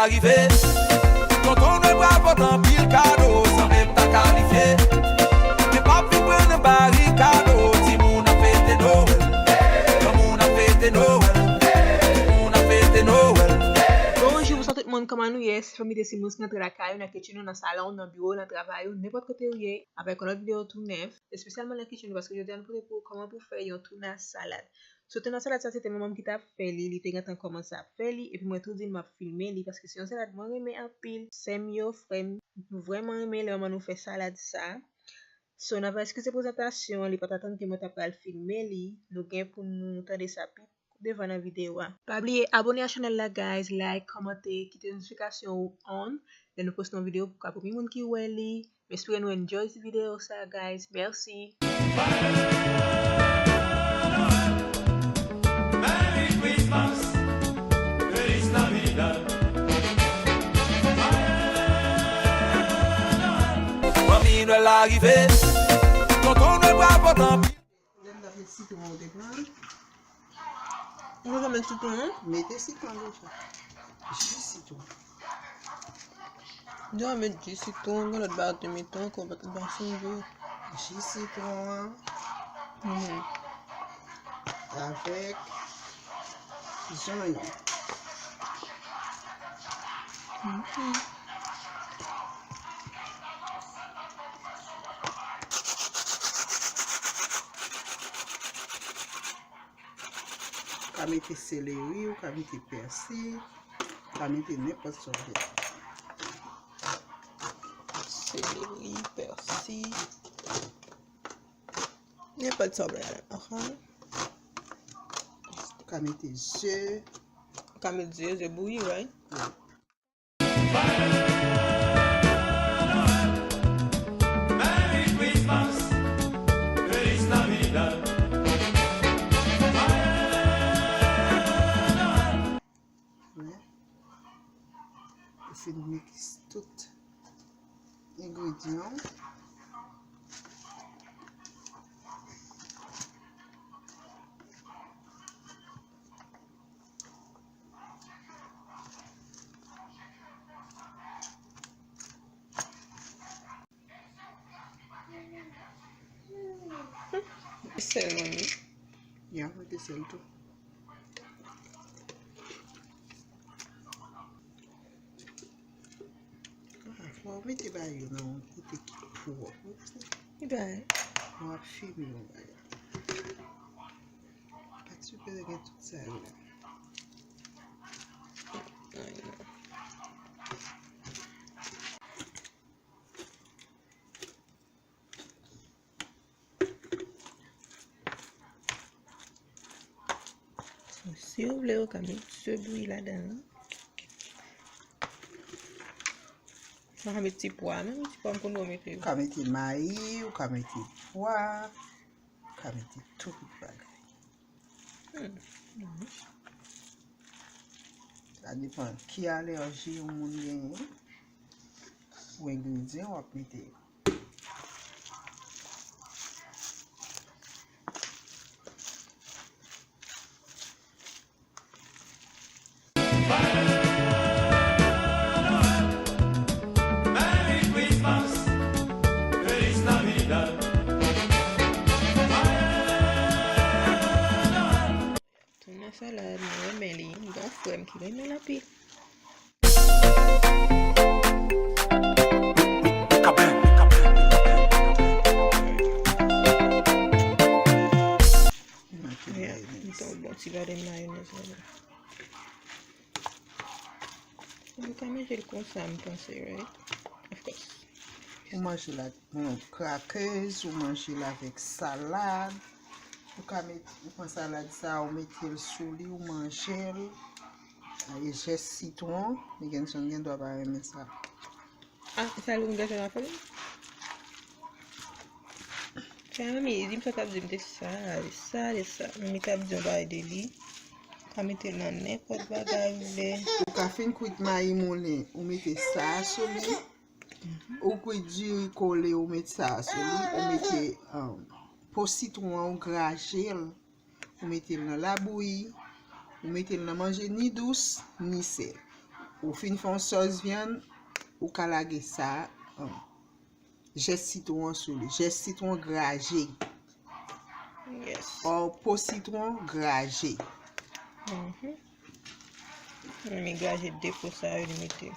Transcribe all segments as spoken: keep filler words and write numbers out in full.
Rive. Tonton Nwèl pral pote anpil kado, sanble m ta kalifye. Men p ap vin pran nan barikado, timoun ap fete Nwèl. Granmoun ap fete Nwèl. Timoun ap fete Nwèl. Bonjou, bonswa tout moun, kòman nou ye? Se fanmi Desi Mouns ki antre lakay ou, nan kitchen ou, nan salon ou, nan biwo ou, nan travay ou, nenpòt kote ou ye, avèk yon lòt videyo tou nèf, espesyalman nan kitchen ou, paske jodi a nou pote pou ou kòman pou fè yon touna salad. So, touna salad sa, se te manman m ki t ap fè li, li te gentan kòmanse ap fè li, epi mwen tou di l m ap filme li, paske se yon salad mwen renmen anpil. Sè m yo, frè m, nou vrèman renmen lè manman nou fè salad sa. So, n ap eskize prezantasyon an, li pa t atann ke mwen ta pral filme li, nou gen pou nou tande sa pi devan nan videyo a. Pa bliye abòne a chanèl la, guys, like, kòmante, kite notifikasyon ou on, lè nou poste yon videyo pou w ka premye moun ki wè li. M espere nou enjoy ti videyo sa, guys. Mèsi. Merry Christmas, Feliz Navidad. Fanmi Nwèl la rive, Tonton Nwèl pral pote anpil. Lè m t ap met sitwon ou te pran. Ou pa met sitwon an? Mete sitwon deja. Ji sitwon. Deja met ji sitwon, gen lòt bagay ou te mete ankò, pa t pa sonje. Ji sitwon an. Mhm. Avèk zonyon. Mhm. Ou ka mete seleri, ou ka mete pèsi, ou ka mete nenpòt sa w vle. Seleri, pèsi. Nenpòt sa w vle ladan, ok? Ou ka mete ze. Ou ka mete ze, ze bouyi, right? Wi. Merry Christmas, Feliz Navidad. Ou fin miks tout engredyan. Sèl mwen wi. Ya, mete sèl tou. Ah, fò w mete bagay yo nan yon kote ki pwòp. Ki bagay? W ap fime yon bagay. Pa t sipoze gen tout sa yo la. Ay, non. Si w vle, ou ka met ze bouyi ladan l. Ou ka met ti pwa, menm ti pwa m konn wè w mete yo. Ou ka mete mayi, ou ka mete pwa, ou ka mete tout bagay. Hmm. Sa depann ki alèji yon moun genyen, ou engredyan w ap mete yo. Merry Christmas, Feliz Navidad. Touna salad, mwen renmen li. M gen yon frè m ki renmen l anpil. Yeah, m ton bon ti vale mayonèz ladan. Ou ka manje l konsa, m panse, right? Of course. Ou manje l ak yon crackers, ou manje l avèk salad. Ou ka met, ou pran salad sa, ou mete l sou li, ou manje l. E zès sitwon, Meganson gen dwa pa renmen sa. Ah, e sa l pou m gate nan fè l? Tchè, manmi, di m sa w t ap di m, te sale, sale sa. Manmi t ap di yon bagay de li. Ou ka mete l nan nenpòt bagay ou vle. Ou ka fin kwit mayi moulen, ou mete sa sou li. Ou kwit diri kole, ou met sa sou li, ou mete, um, po sitwon an, ou graje l. Ou mete l nan labouyi, ou mete l nan manje ni dous, ni sèl. Ou fin fè yon sòs vyann, ou ka lage sa, um, zès sitwon an sou li. Zès sitwon graje. Yes. Or po sitwon graje. Mhm. Mwen graje de po sa yo li mete.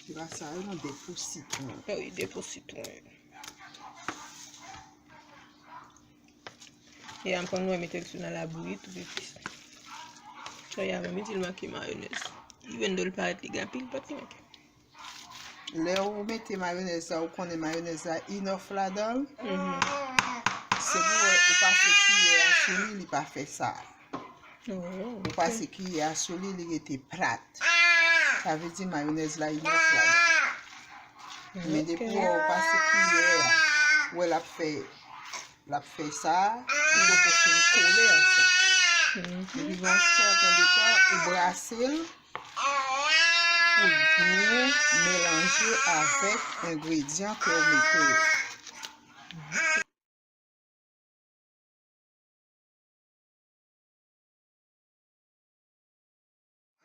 Graje sa yo nan de po sitwon. Ah wi, de po sitwon. E anpil nou mete l sou nan labouyi tou epis. Sa y a, mwen di l manke mayonèz. Even though l parèt li gen anpil, but li manke. Lè ou mete mayonèz la, ou konnen mayonèz la enough ladan l. Se pou wè ou pase kiyè a sou li, li pa fè sa. Ou pase kiyè a sou li, li rete plat. Sa vle di mayonèz la enough ladan l. Men depi ou wè ou pase kiyè a, ou wè l ap fè, l ap fè sa, li poko fin kole ansanm. Epi gen yon sèten de tan, ou brase l pou l byen melanje avèk engredyan ke w mete yo.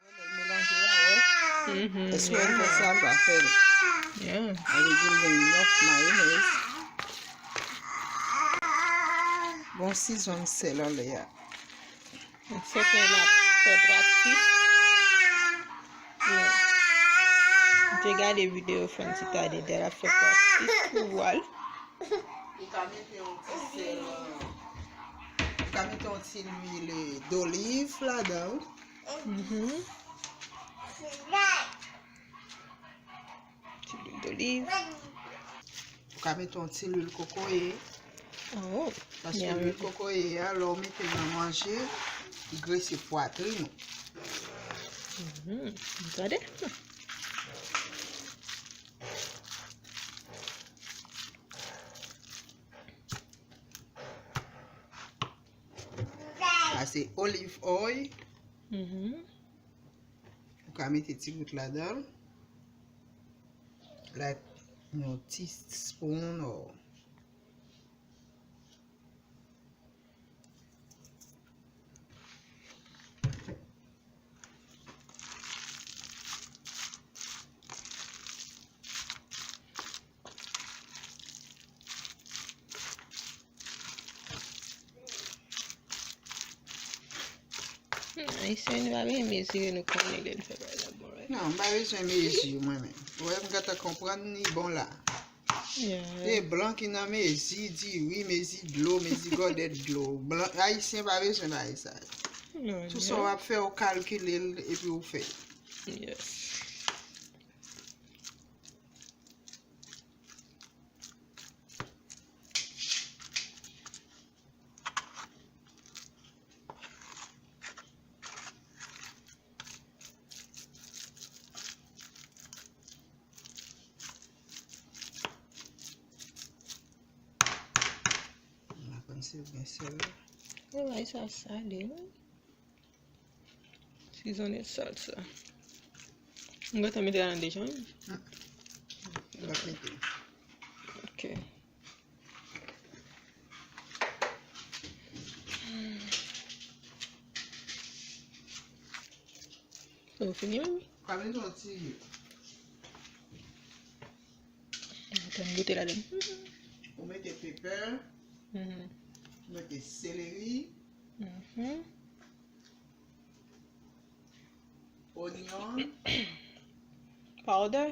Lè l melanje a, wè. Èske w fè sa, l pa fè l? Sa vle di l gen enough mayonèz. Bon, sizon sèl anlè a. Sèten l ap fè praktis. M te gade videyo Francis Tadede, l ap fè praktis pou vwa l. Ou ka mete yon ti sèl, ou ka mete yon ti lwil doliv ladan l. Ti lwil doliv. Ou ka mete yon ti lwil kokoye. Oh, Paske lwil kokoye a, lè w mete l nan manje, li grese pwatrin ou. Gade. Sa se olive oil. Ou ka mete ti gout ladan l. Like yon teaspoon or Ayisyen, nou pa bezwen mezire, nou konnen lè n fè bagay la bon, right? Non, m pa bezwen mezire mwen menm. Ou wè, m gentan konprann li bon la. Se blan ki nan mezi diri, mezi dlo, mezi gòdèt dlo. Blan, Ayisyen pa bezwen bagay sa yo. Tout sa w ap fè, ou kalkile l epi ou fè. Yes. M pa konn si w gen sèl la. Travay sa sale wi. Seasoning salsa. M gentan mete la nan deja wi. M ap mete. Ok. Ou fini menm? Pa mete yon ti. Ann goute ladan. Ou mete pepè. Ou mete seleri. Onyon. Powder.